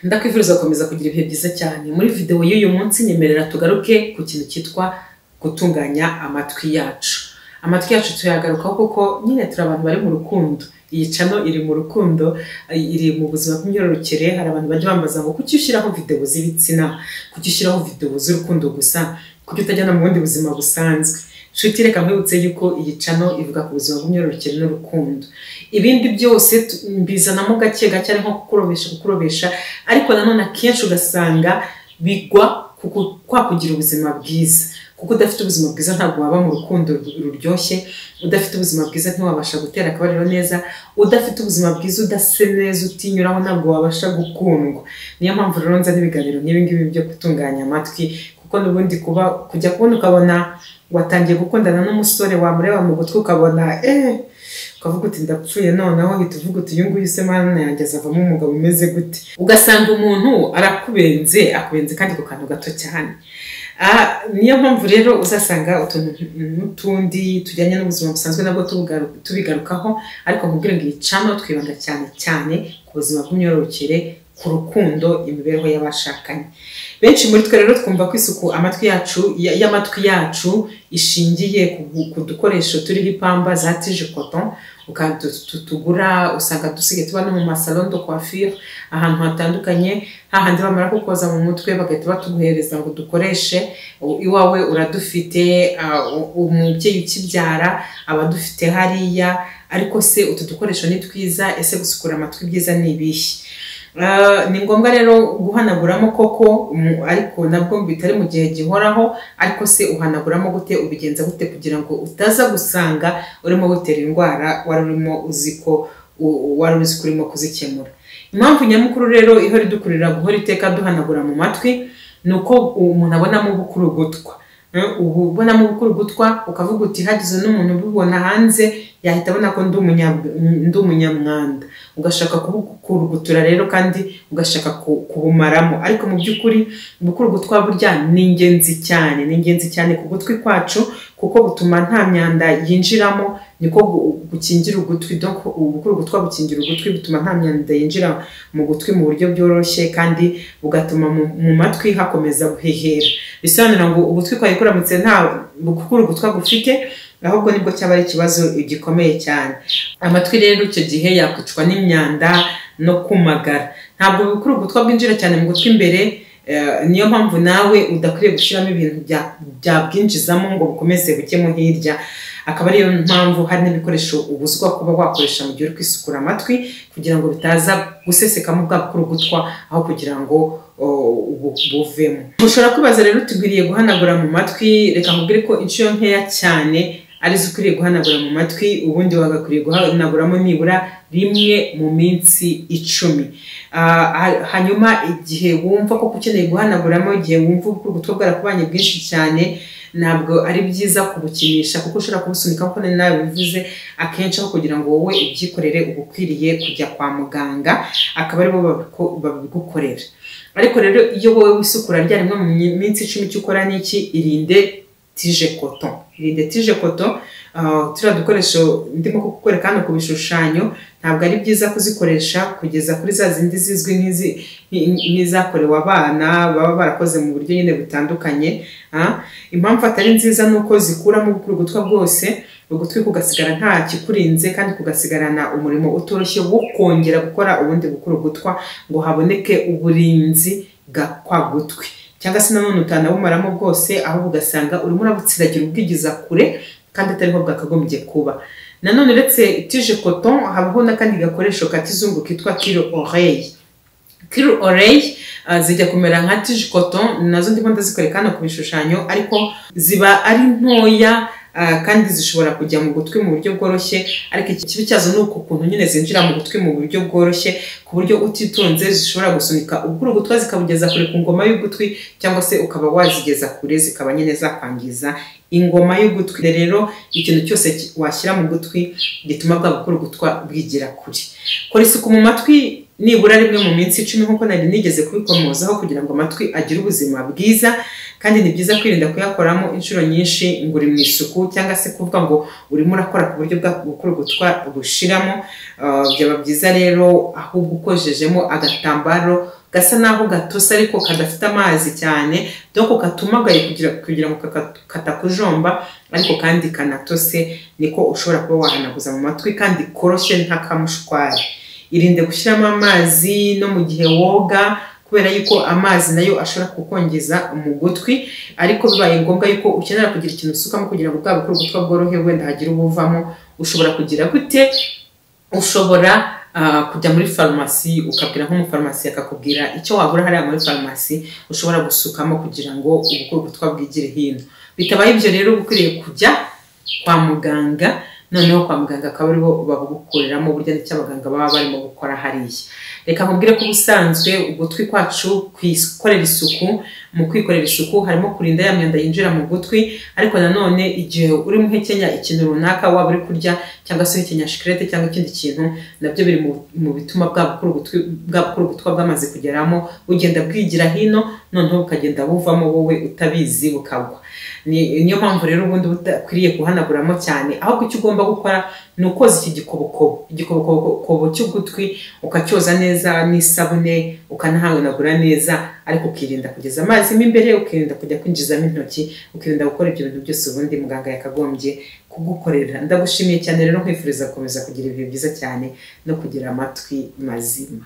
Ndakwifuriza gukomeza kugira ibihe byiza cyane. Muri video y'uyu munsi nyemerera tugaruke ku kintu cyitwa gutunganya amatwi yacu. Amatwi yacu tuyagarukaho kuko nyine turi abantu bari mu rukundo. Iyi channel iri mu rukundo, iri mu buzima bw'imyororokere. Hari abantu bajya bambaza ngo kuki ushyiraho video z'ibitsina, kuki ushyiraho video z'urukundo gusa, kuki utajya no mu bundi buzima busanzwe. Nshuti, reka nkwibutse yuko iyi channel ivuga ku buzima bw'imyororokere n'urukundo. Ibindi byose mbizanamo gake gake, ari nko kukurobesha, ariko nanone akenshi ugasanga bigwa kwa kugira ubuzima bwiza. Kuko udafite ubuzima bwiza ntabwo waba mu rukundo ruryoshye, udafite ubuzima bwiza ntiwabasha gutera akabariro neza, udafite ubuzima bwiza udase neza utinyuraho ntabwo wabasha gukundwa. Niyo mpamvu rero nza n'ibiganiro nk'ibi ngibi byo gutunganya amatwi, kuko n'ubundi kuba kujya kubona ukabona watangiye gukundana n'umusore, wamureba mu gutwi ukabona ukavuga uti ndapfuye, noneho uhita uvuga uti uyu nguyu se mana yanjye azavamo umugabo umeze gute? Ugasanga umuntu arakubenze, akubenze kandi ku kantu gato cyane. Niyo mpamvu rero uzasanga utuntu n'utundi tujyanye n'ubuzima busanzwe nabwo tubigarukaho, ariko nkubwire ngo iyi channel twibanda cyane cyane ku buzima bw'imyororokere, ku rukundo, imibereho y'abashakanye. Benshi muri twe rero twumva ko isuku amatwi yacu y'amatwi yacu ishingiye ku dukoresho turiho ipamba za tige coton tugura, usanga dusigaye tuba no mu masalon de coiffure ahantu hatandukanye, hahandi bamara kukoza mu mutwe bagahita batuguhereza ngo dukoreshe. Iwawe uradufite, umubyeyi ukibyara aba adufite hariya. Ariko se utu dukoresho ni twiza? Ese gusukura amatwi byiza ni ibihe? Ni ngombwa rero guhanaguramo koko, ariko nabwo bitari mu gihe gihoraho. Ariko se uhanaguramo gute, ubigenza gute kugira ngo utaza gusanga urimo gutera indwara wari urimo uzi ko wari uzi ko urimo kuzikemura? Impamvu nyamukuru rero ihora idukurira guhora iteka duhanagura mu matwi ni uko umuntu abonamo ubukurugutwa. Ubu ubonamo ubukurugutwa ukavuga uti hagize n'umuntu ubibona hanze yahita abona ko ndi umunyamwanda, ugashaka kubukurugutura rero kandi ugashaka kubumaramo. Ariko mu by'ukuri ubukurugutwa burya ni ingenzi cyane, ni ingenzi cyane ku gutwi kwacu, kuko butuma nta myanda yinjiramo, niko gukingira ugutwi. Donc ubukurugutwa bukingira ugutwi, butuma nta myanda yinjira mu gutwi mu buryo byoroshye, kandi bugatuma mu matwi hakomeza guhehera. Bisobanura ngo ugutwi kwawe kuramutse nta bukurugutwa gufite, ahubwo nibwo cyaba ari ikibazo gikomeye cyane. Amatwi rero icyo gihe yakwicwa n'imyanda no kumagara. Ntabwo ubukurugutwa bwinjira cyane mu gutwi imbere, niyo mpamvu nawe udakwiriye gushyiramo ibintu byabwinjizamo ngo bukomeze bujyemo hirya. Akaba ariyo mpamvu hari n'ibikoresho ubuzwa kuba wakoresha mu gihe uri kwisukura amatwi, kugira ngo bitaza gusesekamo bwa bukurugutwa aho kugira ngo buvemo. Ushobora kwibaza rero utugwiriye guhanagura mu matwi. Reka nkubwire ko inshuro nkeya cyane arizo ukwiriye guhanagura mu matwi. Ubundi wagakwiriye guhanaguramo nibura rimwe mu minsi 10. Hanyuma igihe wumva ko ukeneye guhanaguramo, igihe wumva ubukurugutwa bwarakubanye bwinshi cyane, ntabwo ari byiza kubukinisha, kuko ushobora kubusunika, kuko nawe bivuze akenshi aho kugira ngo wowe ubyikorere uba ukwiriye kujya kwa muganga, akaba aribo babigukorera. Ariko rero iyo wowe wisukura rya rimwe mu minsi 10, icyo ukora ni iki? Irinde tige coton, irinde tige coton. Turiya dukoresho ndimo kukwereka hano ku bishushanyo, ntabwo ari byiza kuzikoresha kugeza kuri za zindi zizwi nk'izakorewe abana, baba barakoze mu buryo nyine butandukanye. Impamvu atari nziza ni uko zikuramo ubukurugutwa bwose, ugutwi kugasigara nta kikurinze, kandi kugasigarana umurimo utoroshye wo kongera gukora ubundi bukurugutwa ngo haboneke uburinzi bwa kwa gutwi. Cyangwa se nanone utanabumaramo bwose, ahubwo ugasanga urimo urabutsiragira ubwigiza kure kandi atariho bwakagombye kuba. Nanone uretse tige coton, habaho n'akandi gakoresho ka kizungu kitwa kilo oreille. Kilo oreille zijya kumera nka tige coton, nazo ndimo ndazikwereka hano ku bishushanyo, ariko ziba ari ntoya, kandi zishobora kujya mu gutwi mu buryo bworoshye. Ariko ikibi cyazo ni uko ukuntu nyine zinjira mu gutwi mu buryo bworoshye, ku buryo utitonze zishobora gusunika ubukurugutwa zikabugeza kure ku ngoma y'ugutwi, cyangwa se ukaba wazigeza kure zikaba nyine zakwangiza ingoma y'ugutwi. Rero ikintu cyose washyira mu gutwi gituma bwa bukurugutwa bwigira kure. Kora isuku mu matwi nibura rimwe mu minsi 10 nk'uko nari nigeze kubikomozaho, kugira ngo amatwi agire ubuzima bwiza. Kandi ni byiza kwirinda kuyakoramo inshuro nyinshi ngo uri mu isuku, cyangwa se kuvuga ngo urimo urakora ku buryo bwa bukurugutwa bushiramo. Byaba byiza rero ahubwo ukojejemo agatambaro gasa naho gatose ariko kadafite amazi cyane, donc katumagaye kugira ngo katakujomba, ariko kandi kanatose, niko ushobora kuba wahanaguza mu matwi kandi koroshye nk'akamushwari. Irinde gushyiramo amazi no mu gihe woga, kubera yuko amazi nayo ashobora kukongeza mu gutwi, ariko bibaye ngombwa yuko ukenera kugira ikintu usukamo kugira ngo bwa bukurugutwa bworohe, wenda hagire ubuvamo, ushobora kugira gute? Ushobora kujya muri farumasi ukabwira nk'umufarumasi akakubwira icyo wagura hariya muri farumasi ushobora gusukamo kugira ngo ubukurugutwa bwigire hino. Bitabaye ibyo rero uba ukwiriye kujya kwa muganga, noneho kwa muganga akaba aribo babugukoreramo, burya n'icyo abaganga baba barimo gukora hariya. Reka nkubwire ko ubusanzwe ugutwi kwacu kwikorera isuku, mu kwikorera isuku harimo kurinda ya myanda yinjira mu gutwi, ariko nanone igihe urimo uhekenya ikintu runaka, waba uri kurya cyangwa se uhekenya shikarete cyangwa ikindi kintu, nabyo biri mu bituma bwa bukurugutwa bwamaze kugeramo bugenda bwigira hino, noneho bukagenda buvamo wowe utabizi bukagwa. Niyo mpamvu rero ubundi budakwiriye kuhanaguramo cyane, ahubwo icyo ugomba gukora ni ukoza iki gikobokobo, igikobokobo cy'ugutwi ukacyoza neza n'isabune, ukanahanagura neza, ariko ukirinda kugeza amazi mo imbere, ukirinda kujya kwinjizamo intoki, ukirinda gukora ibyo bintu byose ubundi muganga yakagombye kugukorera. Ndagushimiye cyane rero, nkwifuriza gukomeza kugira ibihe byiza cyane no kugira amatwi mazima.